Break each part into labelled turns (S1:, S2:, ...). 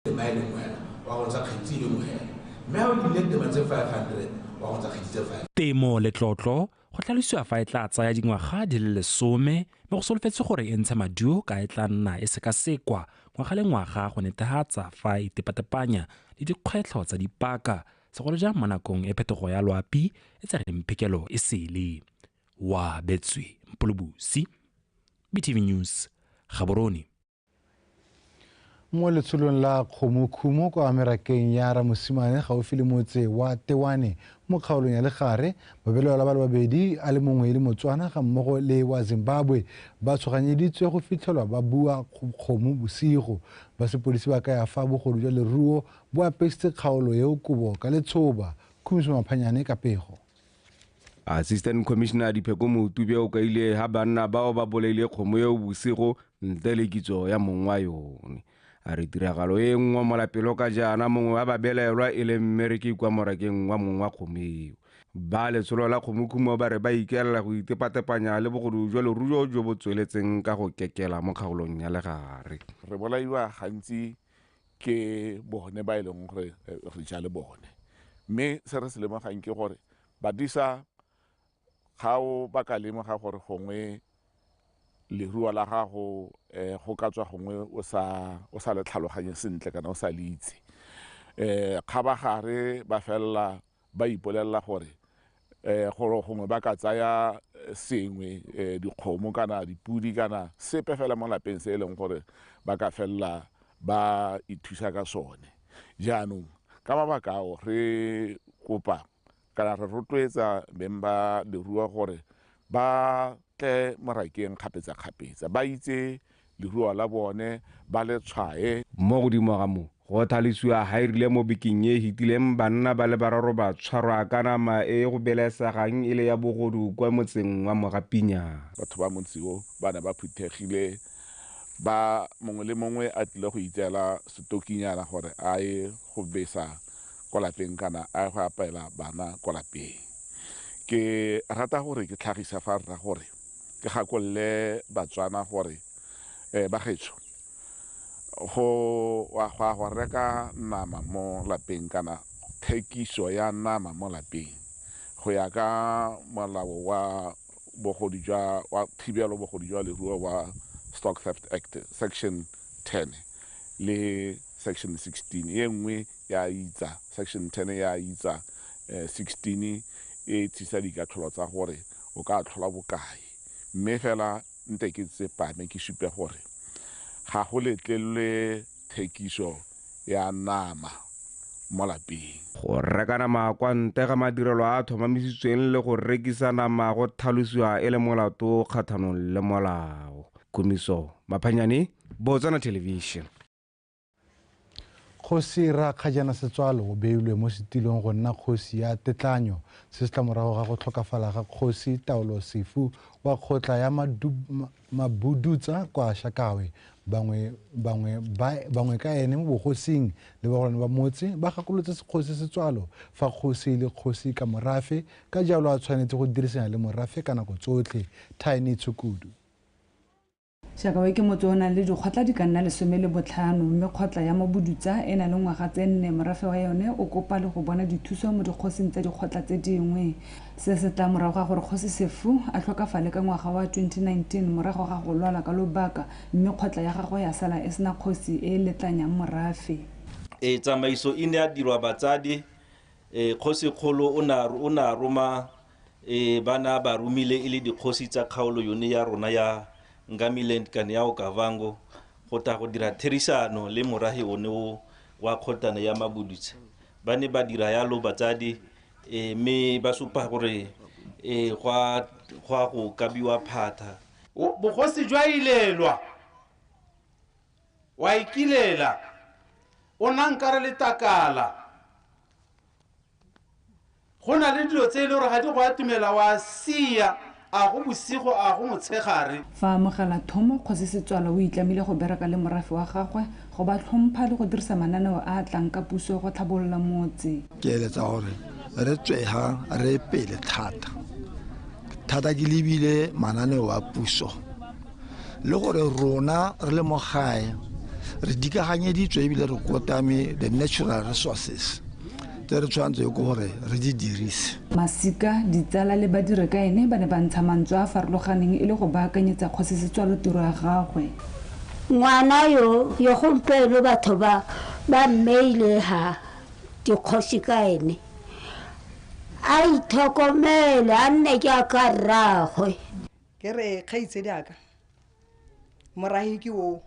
S1: Tema e le nngwe hela, wa go ntsha kgetsi e le nngwe hela. Mme ha o lemile tema tse 500, wa go ntsha kgetsi tse 5.
S2: Temo letlotlo go tlhalosiwa fa e tla tsaya dingwaga di le 10 mme go solofetswe gore e ntshe maduo ka e tla nna e sekasekwa ngwaga le ngwaga go netefatsa fa e itepatepanya le dikgwetlho tsa dipaka, segolo jang mo nakong e phetogo ya loapi e tsereng phekelo e sele. Wa Betswe Mpolobusi, BTV News, Gaborone.
S3: Mo letsholong la Kgomokhumo kwa merakeng ya Ramosimane gaufi le motse wa Tewane mo kgaolong ya Legare, babelaelwa ba le babedi, a le mongwe e le Motswana ga mmogo le wa Zimbabwe, ba tshoganyeditswe go fitlhelwa ba bua kgomo bosigo. Ba sepodisi ba kaya fa bogodu jwa leruo bo apesitse kgaolo eo kobo ka letshoba. Khumiso Maphanyane ka pego.
S4: Assistant Commissioner Dipheko Motube o kaile ha banna bao ba bolaile kgomo eo bosigo ntle le kitso ya mong wa yone. A re tiragalo e ngomola pelo ka jaana mongwe wa babelaelwa e le mmereki kwa morakeng wa mong wa kgomo eo. Ba letsholo la Kgomokhumo ba re ba ikaelela go itepatepanya le bogodu jwa leruo jo bo tsweletseng ka go kekela mo kgaolong ya Legare.
S5: Re bolaiwa gantsi ke bone ba e leng gore re ja le bone, mme se re se lemogang ke gore badisa ga o ba ka lemoga gore gongwe leruo la gago go ka tswa gongwe o sa le tlhaloganye sentle kana o sa le itse, kgabagare ba felela ba ipolelela gore gore gongwe ba ka tsaya sengwe, dikgomo kana dipudi kana sepe fela mo lapeng se e leng gore ba ka felela ba ithusa ka sone. Jaanong ka mabaka ao re kopa kana re rotloetsa beng ba leruo gore ba tle morakeng kgapetsa-kgapetsa, ba itse leruo la bone, ba le tshwae.
S4: Mo godimo ga moo, go tlhalosiwa ha e rile mo bekeng e fetileng banna ba le bararo ba tshwarwa ka nama e go belaesegang e le ya bogodu kwa motseng wa Mogapinya.
S5: Batho ba motse o ba ne ba phuthegile, ba mongwe le mongwe a tlile go itseela setokinyana gore a ye go besa kwa lapeng kana a ye go apaela bana kwa lapeng. Ke rata gore ke tlhagisa fa rra gore ke gakolole Batswana gore bagaetsho, go wa go ya go reka nama mo lapeng kana thekiso ya nama mo lapeng go ya ka molao wa bogodu jwa wa thibelo bogodu jwa leruo wa Stock Theft Act section 10 le section 16, e nngwe ya itsa section 10 ya itsa 16 e tsisa dikatlholo tsa gore o ka tlhola bokae, mme fela nte ke tsepame ke supe gore ga go letlelelwe thekiso ya nama mo lapeng.
S4: Go reka nama kwa ntle ga madirelo a a tlhomamisitsweng le go rekisa nama go tlhalosiwa e le molato kgatlhanong le molao. Khumiso Maphanyane, Botswana Television.
S3: Kgosi Rakgajana Setswalo o beilwe mo setilong go nna kgosi ya tetlanyo. Se se tla morago ga go tlhokafala ga kgosi Taolo Sefu wa kgotla ya Mabudutsa kwa Shakawe. Bangwe ka ene mo bogosing le bagolwane ba motse ba gakolotse kgosi Setswalo fa kgosi le kgosi ka morafe, ka jalo a tshwanetse go dirisana le morafe ka nako tsotlhe. Tiny Tshukudu.
S6: Shakawe ke motse o nang le dikgotla di ka nna 15, mme kgotla ya Mabudutsa e na le ngwaga tse 4. Morafe wa yone o kopa le go bona dithuso mo dikgosing tsa dikgotla tse dingwe. Se se tla morago ga gore kgosi Sefu a tlhokafale ka ngwaga wa 2019 morago ga go lwala ka lobaka, mme kgotla ya gagwe ya sala e sena kgosi e e letlanyang morafe.
S7: Tsamaiso e ne ya dirwa batsadi, kgosikgolo o ne a roma, bana ba romile e le dikgosi tsa kgaolo yone ya rona ya Ngamiland kana ya Okavango go tla go dira therisano le morafe one o wa kgotana ya Mabudutsa. Ba ne ba dira yalo batsadi, mme ba supa gore, go a go kabiwa phatha.
S8: Bogosi jwa ilelwa, wa ikilela, o nna nkare letakala. Go na le dilo tse e le gore ga di go atumela, wa sia, a go bosigo, a go motshegare.
S6: Fa amogela thomo, kgosi Setswalo o itlamile go bereka le morafe wa gagwe go ba tlhompha le go dirisa mananeo a a tlang ka puso go tlhabolola motse.
S9: Ke eletsa gore re tswega re pele thata thata, ke lebile mananeo a puso le gore rona re le mo gae Re dikaganyeditswe ebile re kotame the natural resources tse re tshwanetse ke gore re di dirise.
S6: Masika, ditsala le badiri ka ene ba ne ba ntsha mantswe a a farologaneng e le go baakanyetsa kgosi Setswalo tiro ya gagwe.
S10: Ngwana yo yo gompieno batho ba ba mmeile ha dikgosi ka ene a itlhokomele a nne jaaka rraagwe.
S11: Ke re kgaitsedi aka morahi ke o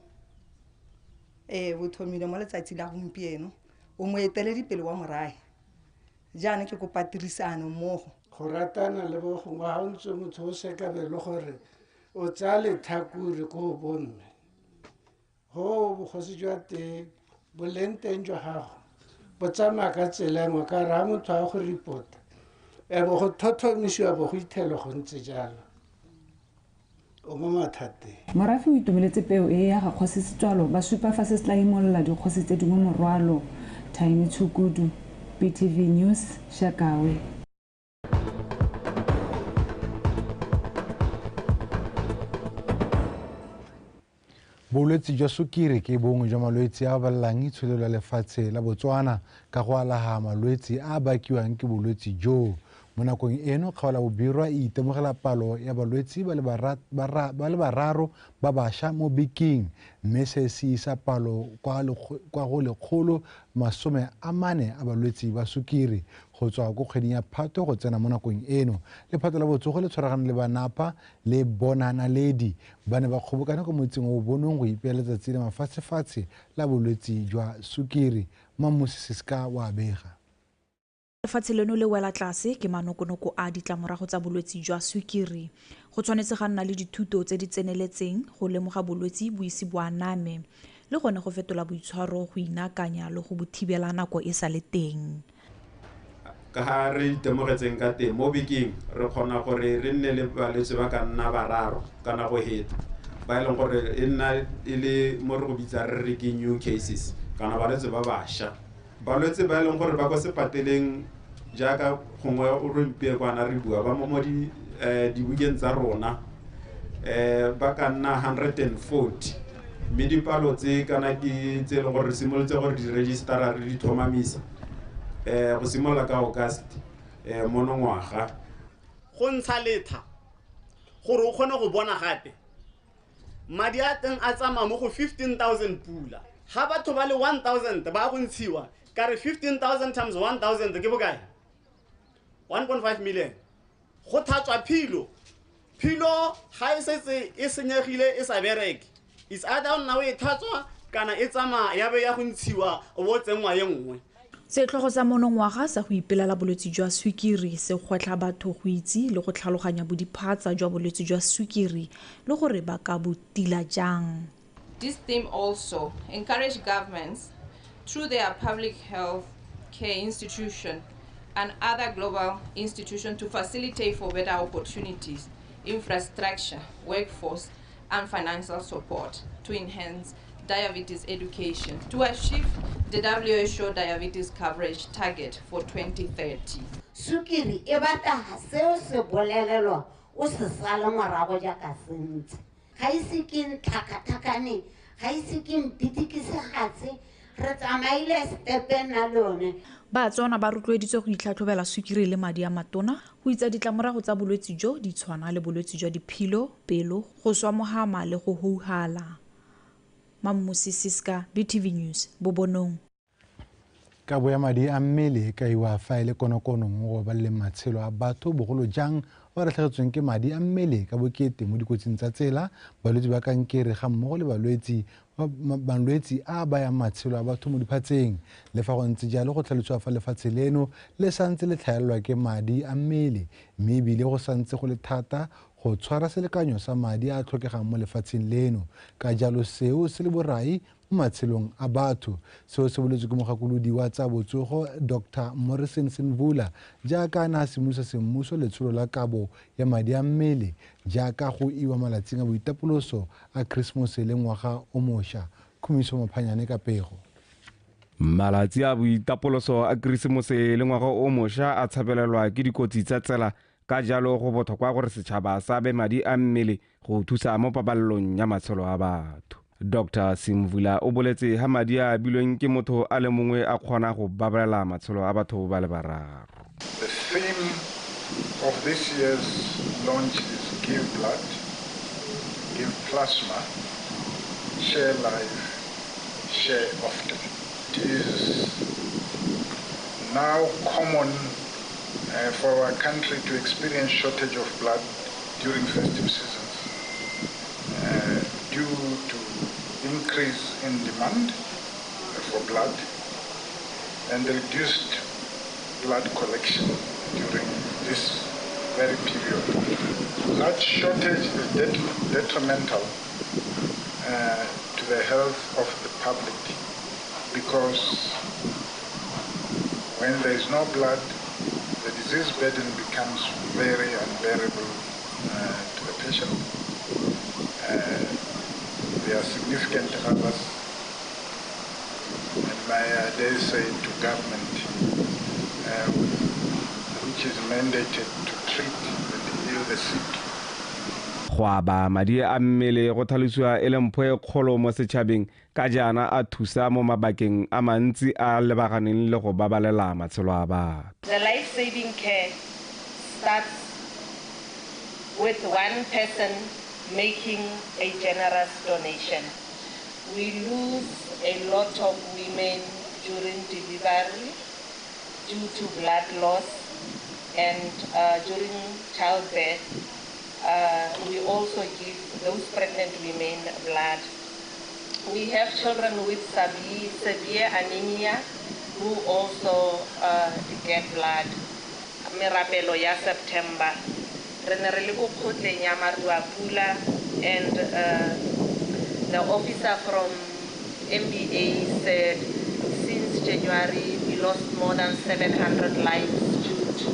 S11: bo thomile mo letsatsi la gompieno o mo eteledipele wa morahi jaana ke kopa tirisano mmogo.
S12: Go ratana le bo gongwe ga o ntse motho o sekabelo gore o tsaya letlhakore ko bomme go bogosi jwa teng boleng teng jwa gago bo tsamaya ka tsela engwe ka re ga motho a go report-a e bo go thothomisiwa bo go ithelo go ntse jalo o mo mathateng.
S6: Morafe o itumeletse peo e ya ga kgosi Setswalo ba supa fa se se tla imolola dikgosi tse dingwe morwalo. Tiny Tshukudu, BTV News, Shakawe.
S3: Bolwetse jwa sukiri ke bongwe jwa malwetse a balelang itsholelo ya lefatshe la Botswana ka go alaga malwetse a bakiwang ke bolwetse jo. Mo nakong eno kgaolo ya Bobirwa e itemogela palo ya balwetse ba le bararo ba bašwa mo bekeng mme se se isa palo kwa go 140 a balwetse ba sukiri go tswa ko kgweding ya Phatwe go tsena mo nakong eno. Lephata la botsogo le tshwaragane le banapa le bonanaledi ba ne ba kgobokane ko motseng o Bobonong go ipeela letsatsi la mafatshefatshe la bolwetse jwa sukiri. Mmamosi Siska wa bega.
S13: Lefatshe leno le wela tlase ke manokonoko a ditlamorago tsa bolwetse jwa sukiri. Go tshwanetse ga nna le dithuto tse di tseneletseng go lemoga bolwetse bo ise bo aname le gone go fetola boitshwaro go inaakanya le go bo thibela nako e sa le teng.
S14: Ka ga re itemogetseng ka teng mo bekeng re kgona gore re nne le balwetse ba ka nna bararo kana go heta ba e leng gore e nna e le mo re go bitsa re re ke new cases kana balwetse ba bašwa. Balwetse ba e leng gore ba kwa sepateleng jaaka gongwe o re mpie kwana re bua ba mo dibukeng tsa rona ba ka nna 140 mme dipalo tse kana ke tse e leng gore re simolotse gore di registera re di tlhomamisa go simolola ka August monongwaga.
S15: Go ntsha letha gore o kgone go bona gape madi a teng a tsamaya mo go 15,000 pula ga batho ba le 1,000 ba go ntshiwa ka re 15,000 times 1,000 ke bokae? 1.5 million. Go thatswa philo ga e setse e senyegile e sa bereke it's either nna o e thatswa kana e tsamaya ya be ya go ntshiwa o bo tsenngwa ye nngwe.
S13: Setlhogo sa monongwaga sa go ipelela bolwetse jwa sukiri se gwetlha batho go itse le go tlhaloganya bodiphatsa jwa bolwetse jwa sukiri le gore ba ka bo tila jang.
S16: This theme also encourage governments through their public health care institution and other global institutions to facilitate for better opportunities, infrastructure, workforce, and financial support to enhance diabetes education to achieve the WHO diabetes coverage target for 2030.
S10: Sukiri e batla seo se bolelelwa o se sale morago jaaka sentse. Ga ise ke ntlhakatlhakane, ga ise ke mpitikise gatse, re tsamaile stepe na lone.
S13: Batswana ba rotloeditswe go itlhatlhobela sukiri le madi a matona go itsa ditlamorago tsa bolwetse jo di tshwana le bolwetse jwa diphilo, pelo, go swa mogama le go houhala. Mmamosi Siska, BTV News, Bobonong.
S3: Kabo ya madi a mmele e kaiwa fa e le konokono mo go babaleleng matshelo a batho bogolo jang ba latlhegetsweng ke madi a mmele ka bokete mo dikotsing tsa tsela, balwetse ba kankere ga mmogo le malwetse a bayang matshelo a batho mo diphatseng. Le fa go ntse jalo go tlhalosiwa fa lefatshe leno le santse le tlhaelelwa ke madi a mmele mme ebile go santse go le thata go tshwara selekanyo sa madi a tlhokegang mo lefatsheng leno. Ka jalo seo se le borai mo matshelong a batho. Seo se boletswe ke mogakolodi wa tsa botsogo Dr. Morrison Sinvula jaaka a ne a simolosa semmuso letsholo la kabo ya madi a mmele jaaka go iwa malatsing a boitapoloso a Keresemose le ngwaga o mošwa. Khumiso Maphanyane ka pego.
S4: Malatsi a boitapoloso a Keresemose le ngwaga o mošwa a tshabelelwa ke dikotsi tsa tsela ka jalo go botlhokwa gore setšhaba sa be madi a mmele go thusa mo pabalelong ya matshelo a batho. Dr Simvula o boletse ha madi a abilweng ke motho a le mongwe a kgona go babalela matshelo a batho ba le bararo.
S17: The theme of this year's launch is Give Blood, Give Plasma, Share Life, Share Often. It is now common for our country to experience shortage of blood during festive seasons due to increase in demand for blood and reduced blood collection during this very period. That shortage is detrimental to the health of the public, because when there is no blood, the disease burden becomes very unbearable to the patient. There are significant others, and my dare say to government, which is mandated to treat and heal the sick.
S4: Go aba madi a mmele go tlhalosiwa e le mpho e kgolo mo setšhabeng ka jaana a thusa mo mabakeng a mantsi a lebaganeng le go babalela matshelo a batho.
S18: The life-saving care starts with one person making a generous donation. We lose a lot of women during delivery due to blood loss, and during childbirth, we also give those pregnant women blood. We have children with severe anemia who also get blood. Merapelo ya September, re ne re le ko kgotleng ya Maruapula, and the officer from MBA said since January we lost more than 700 lives due to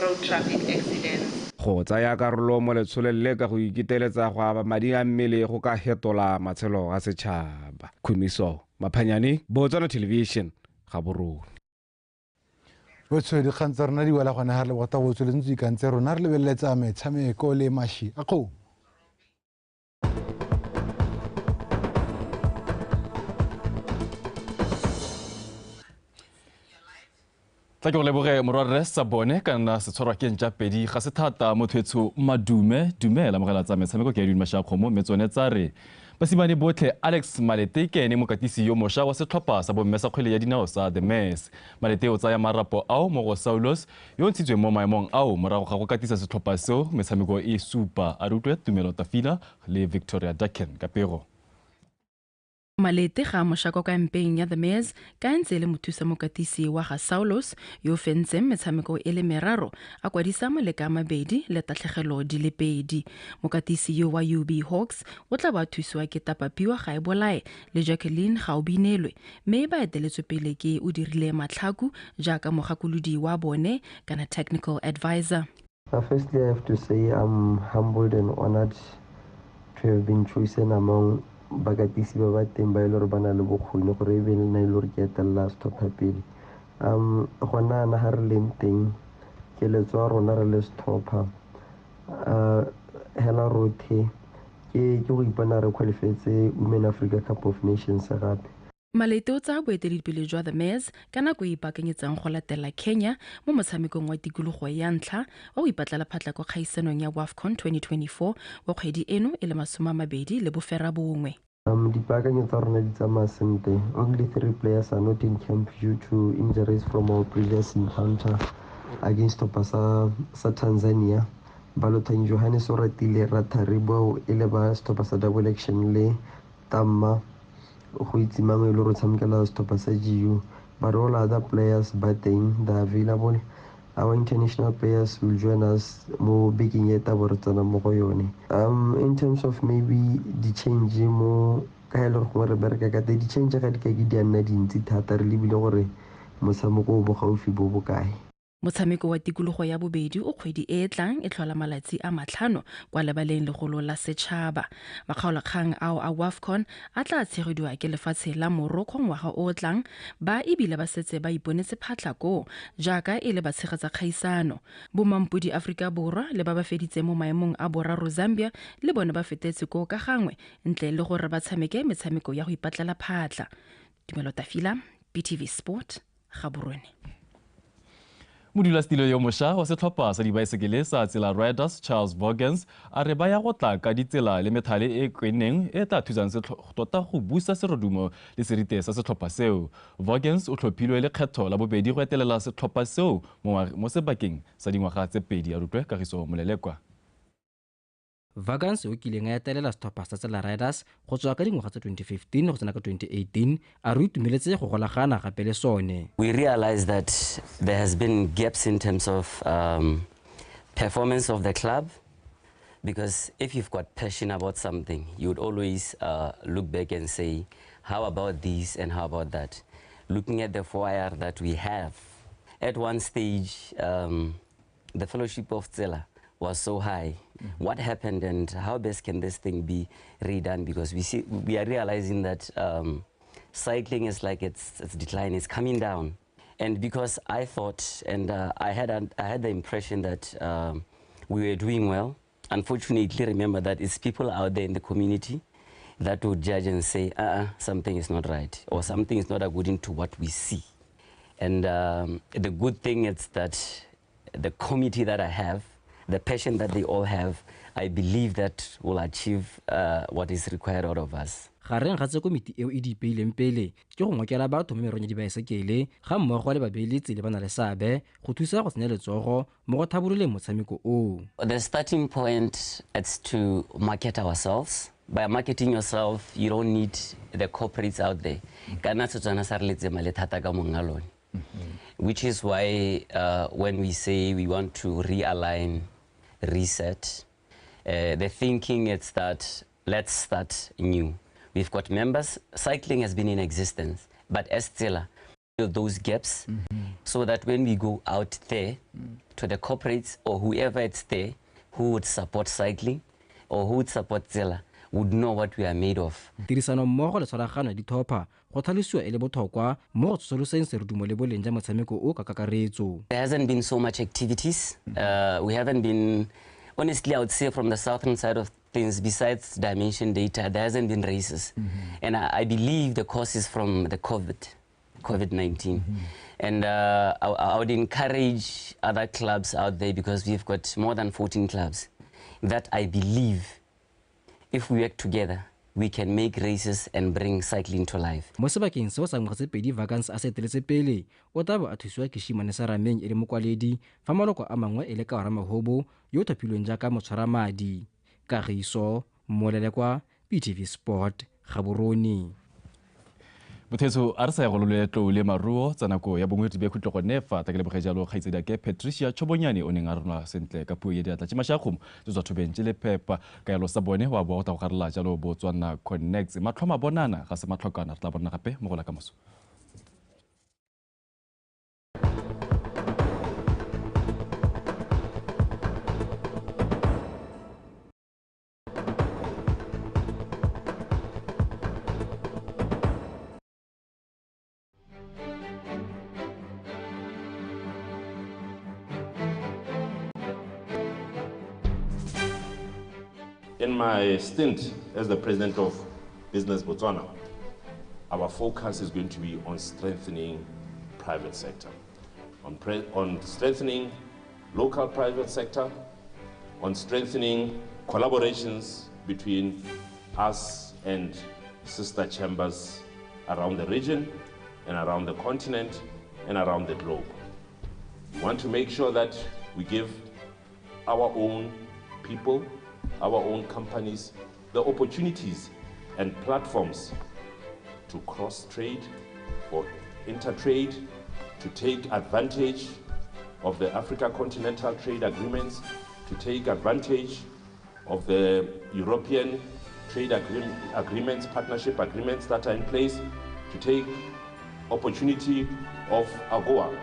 S18: road traffic accidents.
S4: Go tsaya karolo mo letsholong le ka go ikiteletsa go aba madi a mmele go ka hetola matshelo a setšhaba. Khumiso Maphanyane, Botswana Television, Gaborone.
S3: Botshwe dikgang tsa rona di wela gone ga re leboga go tsweletse ntse ikantse rona re lebeletsa metshameko le mashi a kgomo.
S19: Tla ke go leboge morwarre sa bone ka nna se tshwarwa ke ntša pedi ga se thata motho etsho madume dumela mogela tsa metshameko ke ya Edwin Mashakgomo mme tsone tsa re basimane botlhe Alex Malete ke ene mokatisi yo mošwa wa setlhopha sa bomme sa kgwele ya dinao sa The Mess. Malete o tsaya marapo ao mo go Saulos yo o ntshitsweng mo maemong ao morago ga go katisa setlhopha seo metshameko e supa. A re utlwe Tumelo Tafila le Victoria Daken ka pego.
S20: Malete ga a mošwa kwa kampeng ya The Mares ka ntse e le mothusa mokatisi wa ga Saulos yo fentseng metshameko e le meraro a kwadisa maleka a mabedi le tatlhegelo di le pedi. Mokatisi yo wa UB Hawks o tla ba thusiwa ke Tapapiwa Gaebolae le Jacqueline Gaobinelwe mme ba eteletswe pele ke o dirile Matlhaku jaaka mogakolodi wa bone kana technical advisor.
S21: Firstly, I have to say I'm humbled and honored to have been chosen among bakatisi ba ba teng ba e le gore ba na le bokgoni gore e be le nna e le gore ke etelela setlhopha pele. Gona na ga re leng teng keletso ya rona re le setlhopha hela rothe ke go ipona re qualifetse Women Africa Cup of Nations gape.
S20: Malete o tsaya boeteledipele jwa The Mares ka nako e ipaakanyetsang go latela Kenya mo motshamekong wa tikologo ya ntlha wa go ipatlela phatla kwa kgaisanong ya WAFCON 2024 wa kgwedi eno e le 29.
S21: Dipaakanyo tsa rona di tsamaya sentle. Only 3 players are not in camp due to injuries from our previous encounter against Topa sa Tanzania. Balotang Johannes o ratile Rathari bao e le ba setlhopha sa double action le Tamma go itse mangwe e le gore tshamekela setlhopha sa GU, but all other players ba teng, they are available. Our international players will join us mo bekeng e tabo re tsenang mo go yone. In terms of maybe di-change mo ka e le gore re bereka ka teng, di-change ga di ka ke di a nna dintsi thata, re lebile gore motshameko o bo gaufi bo bokae.
S20: Motshameko wa tikologo ya bobedi o kgwedi e e tlang e tlhola malatsi a 5 kwa lebaleng legolo la setšhaba. Makgaolakgang ao a WAFCON a tla tshegediwa ke lefatshe la Morocco ngwaga o o tlang, ba ebile ba setse ba iponetse phatlha koo jaaka e le batshegetsa kgaisano. Bomampodi Aforika Borwa le ba ba feditseng mo maemong a boraro Zambia le bone ba fetetse koo ka gangwe ntle le gore ba tshameke metshameko ya go ipatlela phatlha. Tumelo Tafila, BTV Sport, Gaborone.
S19: Modulasetilo yo mošwa wa setlhopha sa dibaesekele sa Tsela Riders, Charles Vogans, a re ba ya go tla ka ditsela le methale e kwenneng e tla thusang tota go busa serodumo le serite sa setlhopha seo. Vogans o tlhophilwe lekgetho la bobedi go etelela setlhopha seo mo sebakeng sa dingwaga tse 2. A rutwe Kagiso Molelekwa.
S1: Vagans o kileng a etelela setlhopha sa Tsela Riders go tswa ka dingwaga tsa 2015 go tsena ka 2018, a re itumeletse go golagana gape le sone.
S22: We realize that there has been gaps in terms of performance of the club, because if you've got passion about something, you would always look back and say, how about this and how about that? Looking at the 4IR that we have, at one stage, the fellowship of Tsela was so high. What happened and how best can this thing be redone? Because we are realizing that cycling is like it's decline, it's coming down. And because I thought and I had the impression that we were doing well. Unfortunately, remember that it's people out there in the community that would judge and say, something is not right, or something is not according to what we see. And the good thing is that the committee that I have, the passion that they all have, I believe that will achieve what is required out of us.
S1: Gareng ga tse komiti eo e di ipeileng pele ke go ngokela batho mo merong ya dibaesekele ga mmogo le babeeletsi le ba na le seabe go thusa go tsenya letsogo mo go thabololeng motshameko oo.
S22: The starting point is to market ourselves. By marketing yourself, you don't need the corporates out there. Kana Setswana sa re letsema le thata ka monga lone. Which is why when we say we want to realign, reset, the thinking is that let's start new. We've got members. Cycling has been in existence, but as Tsela, fill those gaps so that when we go out there to the corporates or whoever it's there who would support cycling or who would support Tsela would know what we are made of.
S1: Tirisano mmogo le tshwaragano ya ditlhopha go tlhalosiwa e le botlhokwa mo go tsosoloseng serodumo le boleng jwa motshameko o ka kakaretso.
S22: There hasn't been so much activities. We haven't been, honestly, I would say from the southern side of things, besides Dimension Data, there hasn't been races. And I believe the cause is from the COVID-19. And I would encourage other clubs out there, because we've got more than 14 clubs, that I believe if we work together, we can make races and bring cycling to life.
S1: Mo sebakeng seo sa ngwaga tse 2 Vagans a se eteletse pele, o tla bo a thusiwa ke Shimane Sarameng e le mokwaledi, fa maloko a mangwe e le Kaora Mahobo yo o thapilweng jaaka motshwaramadi. Kagiso Molelekwa, BTV Sport, Gaborone.
S19: Bothetso a re sa ya go loletlou le maruo tsa nako ya bongwe re be khutlo gone fa ta ke leboge jalo kgaitsedi ke Patricia Chobonyane o neng a rona sentle ka puo ya diatla tše mashakgomo tse tswa thobeng tše le phepa kaelo sa bone wa boa go tla go garela jalo Botswana Connects matlhoma bonana ga se matlhokana re tla bona gape mo go la kamoso.
S23: In my stint as the president of Business Botswana, our focus is going to be on strengthening private sector, on strengthening local private sector, on strengthening collaborations between us and sister chambers around the region and around the continent and around the globe. We want to make sure that we give our own people, our own companies, the opportunities and platforms to cross-trade or intertrade, to take advantage of the Africa Continental Trade Agreements, to take advantage of the European trade agreements, partnership agreements that are in place, to take opportunity of AGOA.